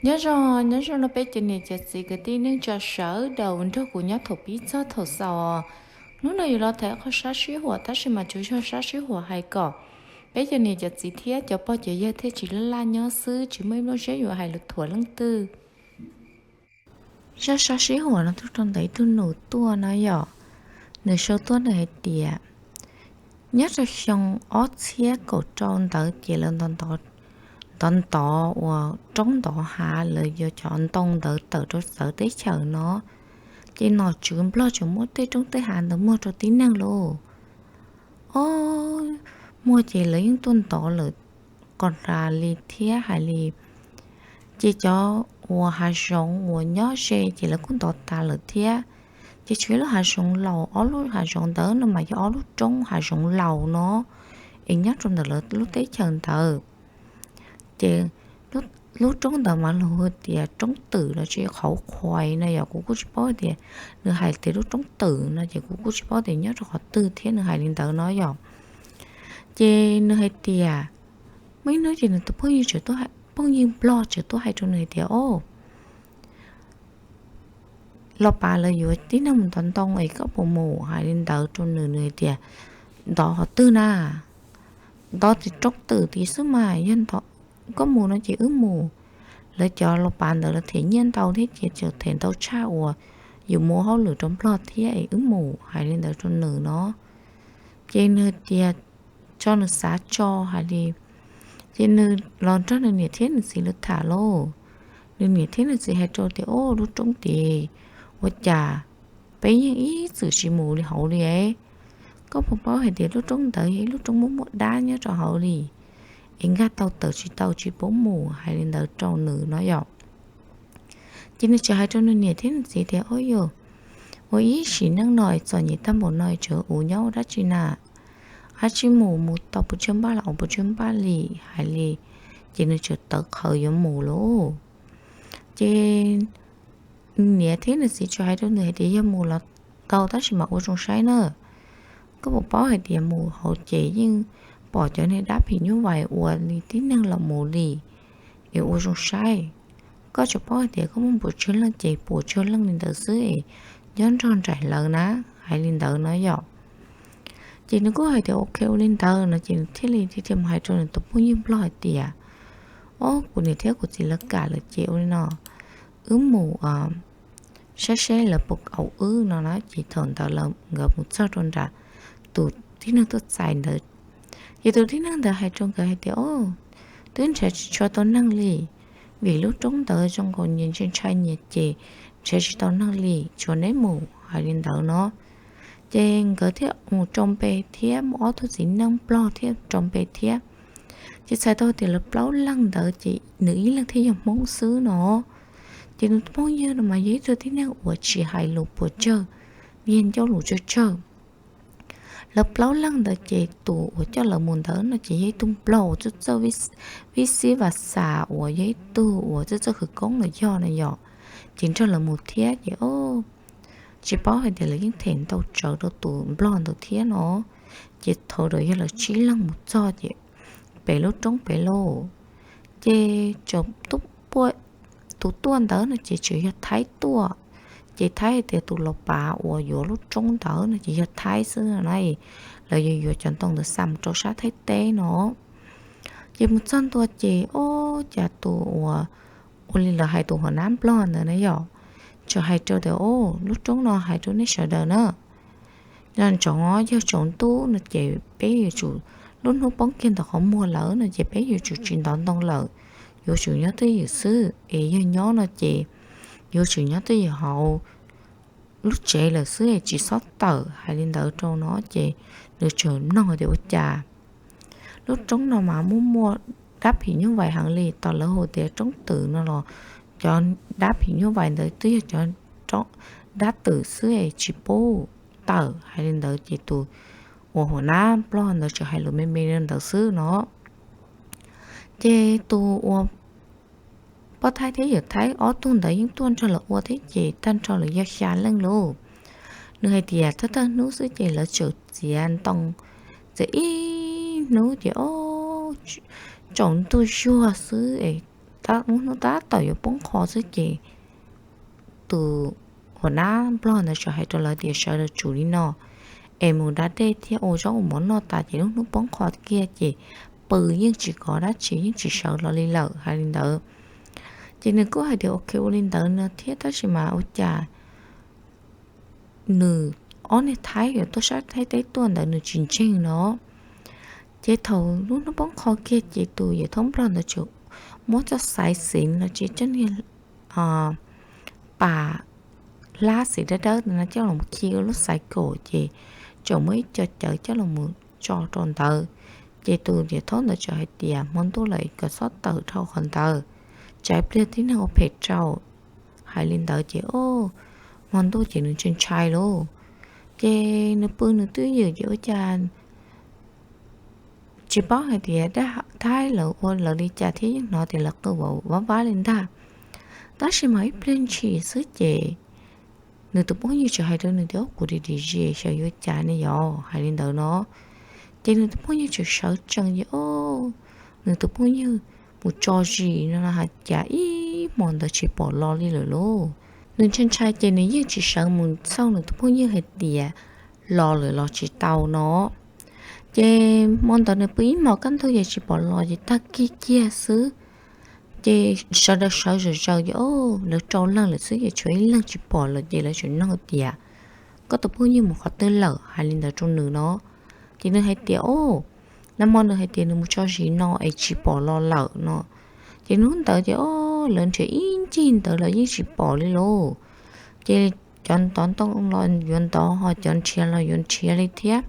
Nyob zoo, nyob zoo no peb cov niam cov txiv kwv tij neej tsa sawv daws nrog kuv nyob thaum pib txog thaum xaus. Hnub no yuav los tham qhov sab sib huam tab sis mas tsuas yog sab sib huam hais kom peb cov niam cov txiv thiab cov pog cov yawg thiaj tsis laj laj nyob xwb, tsis muaj ib lub siab yuav hais lus thuam leej twg. Zaj sab sib huam no tuaj rau ntawm ib tug nus tuaj no yom. Nws sau tuaj nws hais tias, nyob rau xyoo ob txhiab kaum rau ntawd ces lawv ntov ntov ntov ntov uas roob ntov hav, lawv yuav cov ntoo ntawd tawm rau txawv teb chaws no, ces nom tswv Nplog tseem muab tej roob tej hav ntawd muag rau tib neeg lauj. Ob, muag ces lawv yeej tuaj ntov lawm qos ras li thiab hais li. Ces cov uas hav zoov uas nyob ze ces lawv kuj ntov tas lawm thiab. Ces tshuav ib lub hav zoov laus, ob lub hav zoov ntawd no mas yog ob lub roob hav zoov laus no es nyob rau ntawm lawv lub teb chaws ntawd. Ces lub roob ntawd mas luag hu tias roob twm los sis qhov qhuais no yom, kuv kuj tsis paub tias nws hais tias lub roob twm no ces kuv kuj tsis paub tias nyob rau qhov twg thiab nws hais li ntawd no yom. Ces nws hais tias muaj ib hnub ces nws tus phooj ywg, phooj ywg Nplog tseem tuaj hais rau nws hais tias, o, los pav lawv yuav tib neeg mus ntov ntoo es koj puas mus? Hais li ntawd rau nws, nws hais tias, ntov qhov twg na? Ntov tim roob twm tid xwb mas, yog koj mus no ces wb mus. Lawv cov los pav ntawd lawv them nyiaj ntau thiab ces tseem them ntau tshaj uas yus mus ua hauj lwm rau Nplog thiab es wb mus. Hais li ntawd rau nws no. Ces nws tias tso nws xav tso hais li. Ces nws los nrog nws niam thiab nws txiv lawv tham lauj. Nws niam thiab nws txiv hais rau tias, o, lub roob tid ua cas peb yeej ib txwm tsis mus li hauv li. Koj puas paub hais tias lub roob ntawd yog ib lub roob muaj muaj dab nyob rau hauv li, es nkag tau tawm tsis tau, tsis paub mus. Hais li ntawd rau nws no yom. Ces nws tseem hais rau nws niam thiab nws txiv tias, o yog, ua ib sim neej no txom nyem tag npaum no tseem ua nyob ua dab tsi na? Ab tsi mus mus tau puas tsawg npaj los ua puas tsawg npaj li. Hais li, ces nws tseem tawv qhawv yuav mus lauj. Ces niam thiab nws txiv tseem hais rau nws hais tias, yog mus los tau tab sis mas ua zoo saib na. Koj puas paub hais tias mus hauv ces yeej pom cov niag dab phim nyuj vais ua li tib neeg los mus li, es ua zoo saib. Koj tsuas paub hais tias koj muaj puas tsawg leej ces puas tsawg leej li ntawd xwb es nyob nrog nraim lawv na. Hais li ntawd no yom. Ces nws kuj hais tias, ok, ua li ntawd no ces nws thiaj li thiaj mus hais rau nws tus phooj ywg Nplog hais tias, o, kuv niam thiab kuv txiv lawv kam lawm ces ua li no, wb mus saib seb lawv puas kaum wb no na. Ces thaum ntawd nkawd mus txog rau nram tus tib neeg tuaj txais ntawd, ces tus tib neeg ntawd hais rau nkawd hais tias, o, twb nrhiav tsis tshua tau neeg li, vim lub roob ntawd zoo nkaus nyias ntshai ntshai nyias ces nrhiav tsis tau neeg li, tsuav neb mus. Hais li ntawd no, ces nkawd thiaj mus rau npe thiab muaj ob tug txiv neej Nplog thiab rau npe thiab. Ces txhais tau tias lawv plaub leeg ntawd ces nws ib leeg thiaj yog Hmoob xwb no. Ces nws phooj ywg no mas yog ib tug tib neeg uas tsis hais lus puas tsawg, yog ncauj lus tsawg tsawg. Lawv plaub leeg ntawd ces tus uas coj lawv mus ntawd no ces yog ib tug Nplog uas txawj txawj vib xib vas xas uas yog ib tug uas txawj txawj khawv koob los yog no yom. Ces nrog lawv mus thiab ces, o, tsis paub hais tias lawv yeej them ntau tsawv rau tus Nplog ntawd thiab no. Ces thaum ntawd yog lawv tsib leeg mus txog ces pem lub roob pem lauj. Ces tseem, tus tuaj ntawd no ces tseem yog Thaib tuaj. Ces Thaib hais tias tus los pav uas yuav lub roob ntawd no ces yog Thaib xwb na. Lawv yuav yuav cov ntoo ntawd xa mus rau sab Thaib teb no. Ces mus txog ntua ces, o, cas tus uas ua li lawv hais tus hua nab Nplog ntawd na yom, tseem hais rau tias, o, lub roob no hais rau nej sawv daws na, nco ntsoov yog tsaus ntuj no ces peb yuav tsum, lub hnub poob kiag ntawm qhov muag lawm no ces peb yuav tsum tsis ntov ntoo lawm, yuav tsum nyob twj ywm xwb es yog nyob no ces yuav tsum nyob twj ywm hauv lub tsev lawm xwb es tsis txhob tawm. Hais li ntawd rau no ces nws tseem mloog tias ua cas lub roob no mas muaj muaj dab phim nyuj vais heev li. Tos lawv hu tias roob twm no los cov dab phim nyuj vais ntawd twb yog cov dab twm xwb es tsis pub tawm. Hais li ntawd ces tus uas hua nab Nplog ntawd tseem hais lus me me li ntawd xwb no. Ces tus uas poj Thaib thiab yawm Thaib ob tug ntawd yeej tuaj nrog lawv ua thiab ces tag nrho lawv yog xya leej lauj. Nws hais tias thawj thawj hnub xwb ces lawv tseem txiav ntoo, txiav ib hnub ces, o, tsaus ntuj zuag xwb es lub hnub tab tom yuav poob qho xwb ces tus hua nab nplog ntawd txawm hais rau lawv tias sawv daws tsum li no es mus da dej thiab ua zaub ua mov noj tas ces lub hnub poob qho kiag ces pw yeej tsis kov dab tsi, yeej tsis sawv los li lawm hais li ntawd. Ces nws kuj hais tias ok ua li ntawd no thiab, tab sis mas ua cas nws, ob niag thaib uas tuaj sab Thaib teb tuaj ntawd nws tsis ntseeg no. Ces thaum lub hnub poob qho kiag ces tus yawm thaub nplog ntawd txawm muab txoj xaiv xev no ces coj niag pas hlab xev dawb dawb no coj los khi ua lub xaiv kaum ces txawm muab ib co cawv coj los tso rau ntawd. Ces tus yawm thaub ntawd txawm hais tias hmo ntuj lawm kom txhob tawm dhau qhov ntawd, tsam pliag tib neeg ua phem rau. Hais li ntawd ces o, hmo ntuj ces nws ntshai ntshai lauj. Ces nws pw nws twj ywm ces ua cas tsis paub hais tias dab thaib lawv ua lawv li cas thiab yeej hnov tias lawv qw vauv vab vab li ntag. Tab sis mas ib pliag ntshis xwb ces nws tus phooj ywg txawm hais rau nws tias, Kuv dim dim zis xyov yuav cas ne yog hais li ntawd no. Ces nws tus phooj ywg txawm sawv tsees ces o, nws tus phooj ywg mus tso zis no hais cas ib hmo ntawd tsis pom los li lawm lauj. Nws ntshai ntshai ces nws yeej tsis sawv mus xauj nws tus phooj ywg hais tias los lawm los tsis tau no. Ces hmo ntawd nws pw ib hmos kaj ntug ces tsis pom los ces tag kis kiag xwb ces sawv daws sawv zom zaws ces o, lawv rau leeg lawm xwb ces tshuav ib leeg tsis pom lawm ces lawv txawm nug tias, Koj tus phooj ywg mus qhov twg lawm? Hais li ntawd rau nws no. Ces nws hais tias o, nag hmo nws hais tias nws mus tso zis no es tsis pom los lawm no. Ces hnub ntawd ces o, lawv nrhiav ib ncig ntawd los yeej tsis pom li lauj. Ces cov ntov ntoo los yuav ntov ho cov nrhiav los yuav nrhiav li thiab.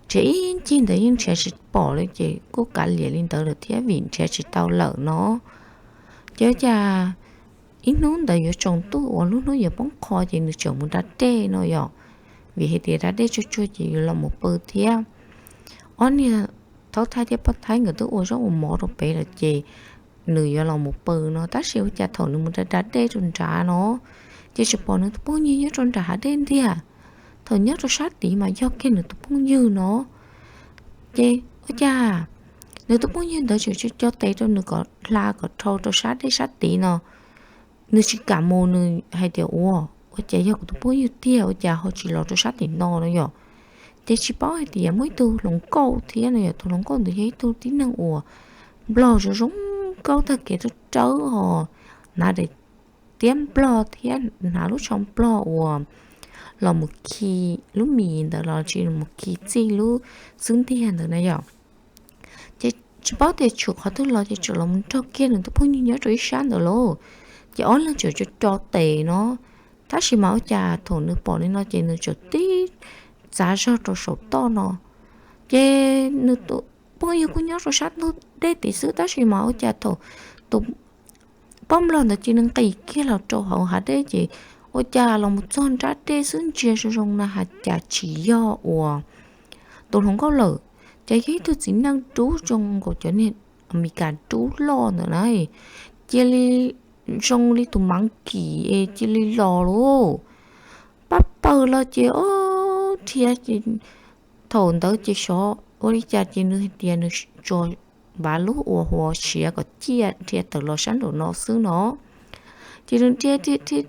Nrhiav ib ncig ntawd yeej nrhiav tsis pom li ces kuj kav liam li ntawd lawm thiab vim nrhiav tsis tau lawm no. Ces ua cas ib hnub ntawd yuav tsaus ntuj uas lub hnub yuav poob qho ces nws txawm mus da dej no yom, vim hais tias da dej tsuag tsuag ces yuav los mus pw thiab. Ob niag thaub thaib thiab poj thaib nkawd twb ua zaub ua mov rau pem lawm ces nws yuav los mus pw no, tab sis ua cas thaum nws mus da da dej rau nrad no ces tsis pom nws tus phooj ywg nyob rau nram hav dej ntiag. Thaum nyob rau sab tid mas yog kiag nws tus phooj ywg no. Ces ua cas nws tus phooj ywg ntawd tseem co tes rau nws kom hla kom dhau rau sab dej sab tid no. Nws tsis kam mus, nws hais tias ua, ua cas yog kuv tus phooj ywg tiag ua cas ho tsis los rau sab tim no no yom. Ces tsis paub hais tias muaj ib tug hluas nkauj thiab no yom, tus hluas nkauj ntawd yog ib tug tib neeg uas nplog zoo zoo nkauj tag kev, rau rawv ho hnav daim tiab nplog thiab hnav lub tsho nplog uas los mus khi lub mis ntawd los sis los mus khi txij lub xub ntiag ntawd na yom. Ces tsis paub tias tshwm qhov twg los ces txawm los mus nrog kiag nws tus phooj ywg nyob rau ib sab ntawd lauj. Ces ob leeg txawm co co tes no, tab sis mas ua cas thaum nws pom li no ces nws txawm tib txav zog rau saum toj no. Ces nws tus phooj ywg kuj nyob rau sab ntug dej tid xwb, tab sis mas ua cas thaum tus poj nplog ntawd ces nws nqis kiag los rau hauv hav dej ces ua cas los mus txog nrab dej xwb ntsia zoo zoo na has cas tsis yog uas tus hluas nkauj lawm, ces yog ib tug txiv neej dub zoo nkaus cov niag Amelikas dub loj ntawd na, cia li zoo li tus mav kis es cia li los lauj. Pab pawg los ces o, thiab ces thaum ntawd ces xyov ua li cas ces nws hais tias nws tsuas npav lub uas huas siav kom ciaj dhia tawm los sab nraum no xwb no. Ces nws dhia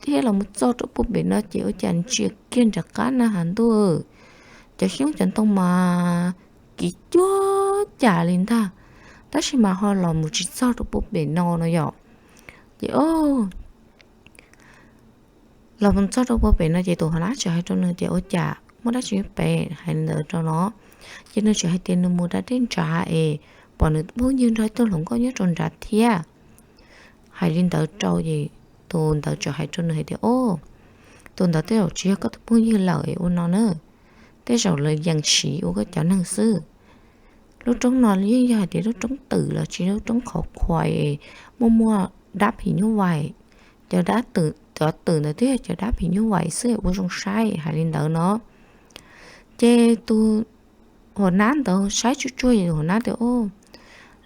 thiab los mus txog rau puag pem no ces ua cas ntsia kiag nram qab na has ntuj, cov xyoob cov ntoo mas kiv cuag cas li ntag, tab sis mas ho los mus tsis txog rau puag pem no no yom. Ces o, los mus txog rau puag pem no ces tus hua nab txawm hais rau nws tias ua cas muaj dab tsi pem hais li ntawd rau no. Ces nws txawm hais tias nws mus da dej nrad es pom nws phooj ywg nrog ib tug hluas nkauj nyob rau nrad thiab. Hais li ntawd rau ces tus ntawd txawm hais rau nws hais tias o, tus ntawd tej zaum tsis yog koj tus phooj ywg lawm es ua no na, tej zaum lawv yees siv ua koj cov neeg xwb. Lub roob no yeej yog hais tias lub roob twm los tsis lub roob qhov khuas es muaj muaj dab phim nyuj vais, cov dab twm, cov twm ntawd twb yog cov dab phim nyuj vais xwb ua zoo saib hais li ntawd no. Ces tus hua nab ntawd saib tsuj tsuag ces tus hua nab tias o,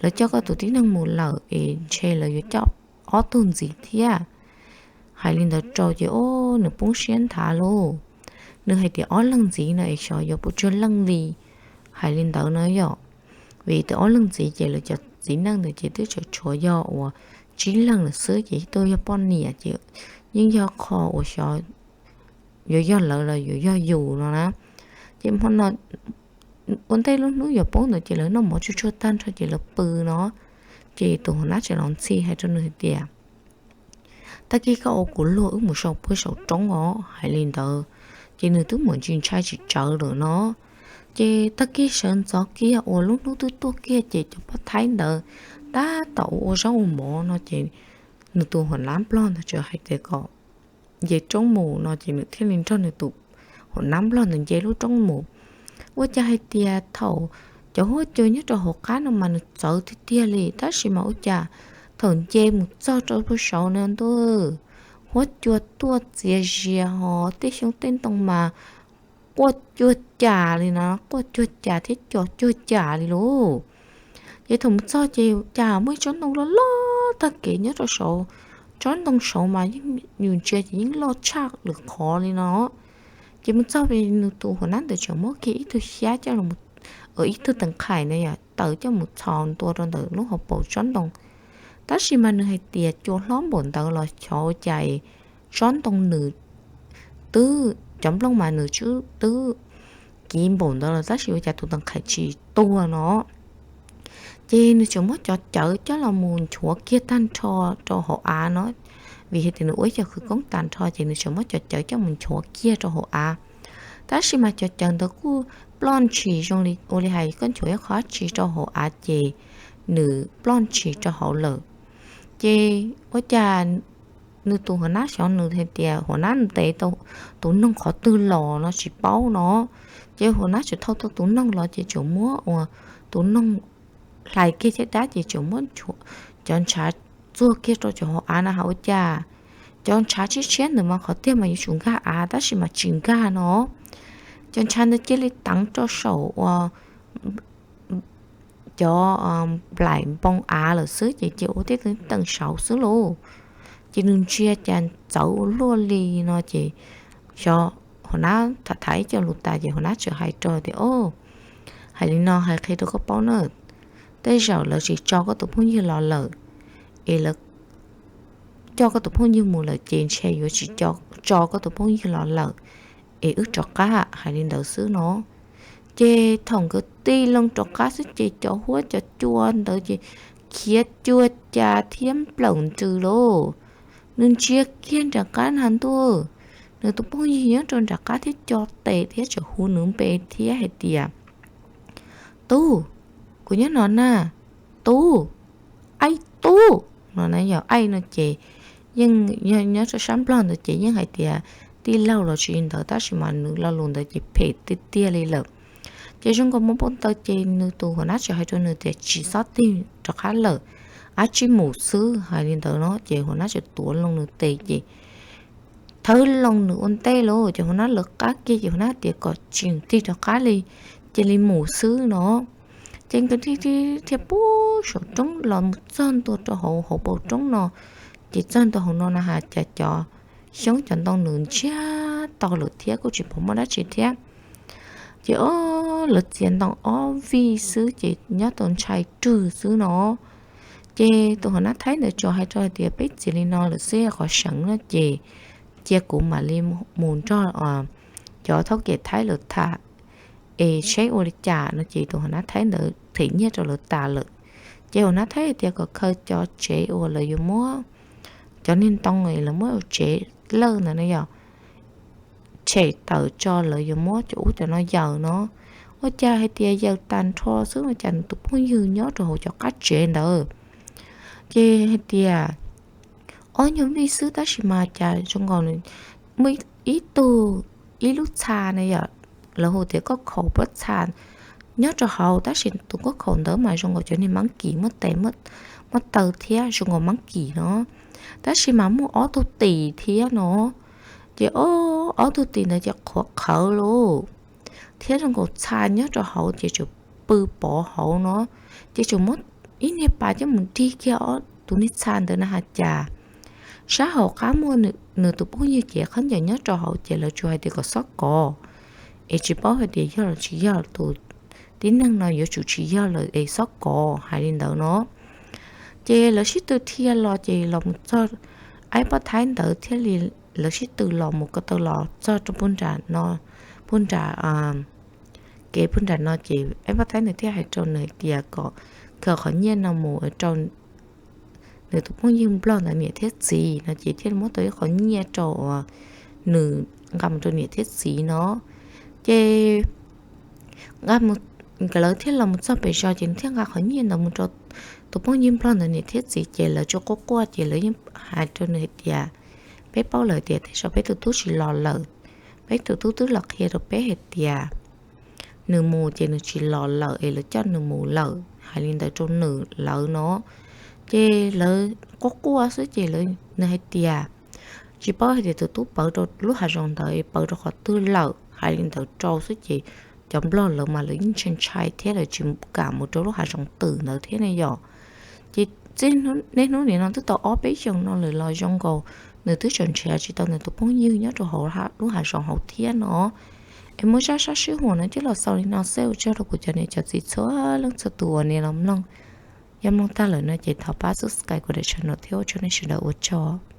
lawv coj koj tus tib neeg mus lawm es ntshe lawv yuav coj ob tug ntxiv thiab. Hais li ntawd rau ces o, nws poob siab nthav lauj. Nws hais tias ob leeg ntxiv no es xyov yuav puas tsawg leej li. Hais li ntawd no yom, vim tias ob leeg ntxiv ces lawv cov txiv neej ntawd ces twb tseem tshuav yog uas tsib leeg lawm xwb ces ib tug yog poj niam ces yeej yog qho uas xyov yuav yog lawv los yuav yog yus no na. Ces hmo no ua ntej lub hnub yuav poob ntawd ces lawv noj mov tsuag tsuag tag nrho ces lawv pw no. Ces tus hauv nab tseem los ntxhi hais rau nws hais tias, tag kis koj ua kuv luag wb mus sau puag saum roob os, hais li ntawd. Ces nws twb muaj ntsis ntshai tsis tsawv lawm no. Ces tag kis sawv ntxov kiag uas lub hnub twb tuaj kiag ces cov poj thaib ntawd tab tom ua ua zaub ua mov no ces nws tus hauv nab nplog ntawd txawm hais tias kom nce roob mus no ces nws thiaj li nrog nws tus hauv nab nplog ntawd nce lub roob mus. Ua cas hais tias thaum cov huab cua nyob rau hauv qab no mas nws txawv tiag tiag li, tab sis mas ua cas thaum nce mus txog rau puag saud no ntuj, huab cua tuaj txias zias ho tej xyoob tej ntoo mas quaj cuag cas li no, quaj cuag cas thiab co cuag cas li lauj. Ces thaum mus txog ces cas muaj ib tsob ntoo loj loj tag kev nyob rau saud, tsob ntoo saud mas yeej yus ntsia ces yeej loj tshaj lwm qhov li no. Ces mus txog es nws tus hauv nab ntawd tseem muab kiag ib tug xyab coj los, ib tug tees qhais na yom, tawm coj mus txhos ntua rau ntawm lub hauv paus tsob ntoo. Tab sis mas nws hais tias cua hlob npaum ntawd los xyov ua cas tsob ntoo nws twb, cov nplooj mas nws twb kiv npaum ntawd los tab sis ua cas tus tees qhais tsis tuag no. Ces nws tseem muab cov cawv coj los mus nchuav kiag tag nrho rau hauv av no, vim hais tias nws ua ib co khawv koob tag nrho ces nws tseem muab cov cawv coj mus nchuav kiag rau hauv av. Tab sis mas cov cawv ntawd kuj ploj ntshis zoo li ua li hais koj nchuav ib qho dab tsi rau hauv av ces nws ploj ntshis rau hauv lawm. Ces ua cas nws tus hauv nab xyov nws hais tias hauv nab ntes tau tus noog qhov twg los no tsis paub no. Ces hauv nab tseem thau tau tus noog los ces tseem muab ua tus noog hlais kiag caj dab ces tseem muab cov ntshav txuag kiag rau cov hauv av na has ua cas cov ntshav tshiab tshiab ntawd mas qhov tiag mas yuav tsum nkag av tab sis mas tsis nkag no. Cov ntshav ntawd cia li teev rau saum uas cov nplaim npoo av lawm xwb ces cia ua tej teeb teem saud xwb lauj. Ces nws ntsia cas txawv ua luaj li no ces xyov hauv nab tham tham ib co lus tas ces hauv nab txawm hais rau tias, o, hais li no hais qhia rau koj paub na, tej zaum lawv tsis tso koj tus phooj ywg los lawm, es lawv coj koj tus phooj ywg mus lawm ces ntshe yuav tsis tso koj tus phooj ywg los lawm, es wb rov qab, hais li ntawd xwb no. Ces thaum nkawd tig loo rov qab xwb ces cov huab cov cua ntawd ces khiav cuag cas thiab nplawm ntws lauj. Nws ntsia kiag nram qab na ntuj, nws tus phooj ywg nyob rau nram qab thiab co tes thiab tseem hu nws npe thiab hais tias, tub, kuv nyob no na, tub, aib tub no na. Yog aib no ces yeej nyob rau sab Nplog ntawd ces yeej hais tias tij laug los tsis li ntawd tab sis mas nws lo lus ntawd ces phem tiag tiag li lawm. Ces zoo nkaus mus npau taws ces nws tus hauv nab txawm hais rau nws tias tsis txhob tig rov qab lawm, ab tsib mus xwb, hais li ntawd no ces hauv nab txawm tuav loo nws tes ces thawb loo nws ua ntej lauj, ces hauv nab lawv qab kiag ces hauv nab tias kom tsis tig rov qab li, cia li mus xwb no. Ces nkawd thiaj pub saum roob los mus txog ntua rau hauv hauv paus roob no. Ces txog ntua hauv no na has cas cov xyoob cov ntoo nws ntsiag to lawm thiab kuj tsis pom muaj dab tsi thiab. Ces o, lawv txiav ntoo ob vij xwb ces nyob tau ntshai rwg xwb no. Ces tus hauv nab Thaib ntawd tsuas hais rau hais tias peb txiav li no lawm xwb qhov seem no ces cia kuv mam li mus nrog cov thab kev Thaib lawv tham es seb ua li cas no ces tus hauv nab Thaib ntawd them nyiaj rau lawv tas lawm. Ces hauv nab Thaib hais tias kom khaws cov tsev uas lawv yuav muab, cov niag ntoo lawv muab ua tsev lawj ntawd no yog tshem tawm tso lawv yuav muab cov ub cov no yaws no. Ua cas hais tias yaws tag nrho xwb ua cas nws tus phooj ywg nyob rau hauv cov qab tsev ntawd. Ces hais tias ob nyuag vij xwb tab sis mas cas zoo nkaus muaj ib tug, ib lub txha na yom, lawv hu tias koj khaum pob txha nyob rau hauv tab sis tus koj khaum ntawd mas zoo nkaus cov niag mab kis muaj tes muaj taw thiab zoo nkaus mab kis no, tab sis mas muaj ob tug tis thiab no. Ces ob tug tis ntawd ces qhuav qhawv lauj, thiab zoo nkaus txha nyob rau hauv ces tseem pw pov hauv no, ces tseem muab ib niag pas coj mus dig kiag ob tus niag txha ntawd na has cas sab hauv qab muaj nws tus phooj ywg cev khaub ncaws nyob rau hauv ces lawv tsuas hais tias kom xob kov, es tsis paub hais tias yog los tsis yog, tus tib neeg no yuav tsum tsis yog lawm es xob kov, hais li ntawd no. Ces lawv sib tw dhia los ces los mus txog, aib poj thaib ntawd thiaj li, lawv sib tw los mus ko taw los txog rau puag nram no, puag nram kev puag nram no ces aib poj thaib ntawd thiaj hais rau nws hais tias kom khaws qhov nyiaj no mus rau nws tus phooj ywg nplog ntawd niam thiab txiv no ces thiaj li muab tau ib qhov nyiaj rau uas nws nqa mus rau niam thiab txiv no. Ces nqa, lawv thiaj los mus txog pem zos ces nws thiaj nqa qhov nyiaj ntawd mus rau tus phooj ywg nplog ntawd niam thiab txiv ces lawv tsuas quaj quaj ces lawv yeej hais rau nws hais tias, peb paub lawm tias tej zaum peb tus tub tsis los lawm, peb tus tub twb los qhia rau peb hais tias nws mus ces nws tsis los lawm es lawv coj nws mus lawm, hais li ntawd rau nws lawv no. Ces lawv quaj quaj xwb ces nws hais tias tsis paub hais tias tus tub pawv rau lub hav zoov ntawd pawv rau qhov twg lawm, hais li ntawd rau xwb ces cov nplog lawv mas lawv yeej ntshai ntshai thiab lawv tsis kam mus rau lub hav zoov twm ntawd thiab ne yom. Ces niaj hnub nim no twb tau ob peb xyoos no lawm los zoo nkaus nws twb tseem nrhiav tsis tau nws tus phooj ywg nyob rau hauv lub hav zoov hauv thiab no. Es muaj zaj sab sib huam no coj los xaus li no xwb, ua tsaug rau kuv cov niam cov txiv txhua leej txhua tus uas nim los mloog. Yog mloog tag lawm no ces thov pab subscribe kuv daim channel thiab ua tsaug nej sawv daws, ua tsaug.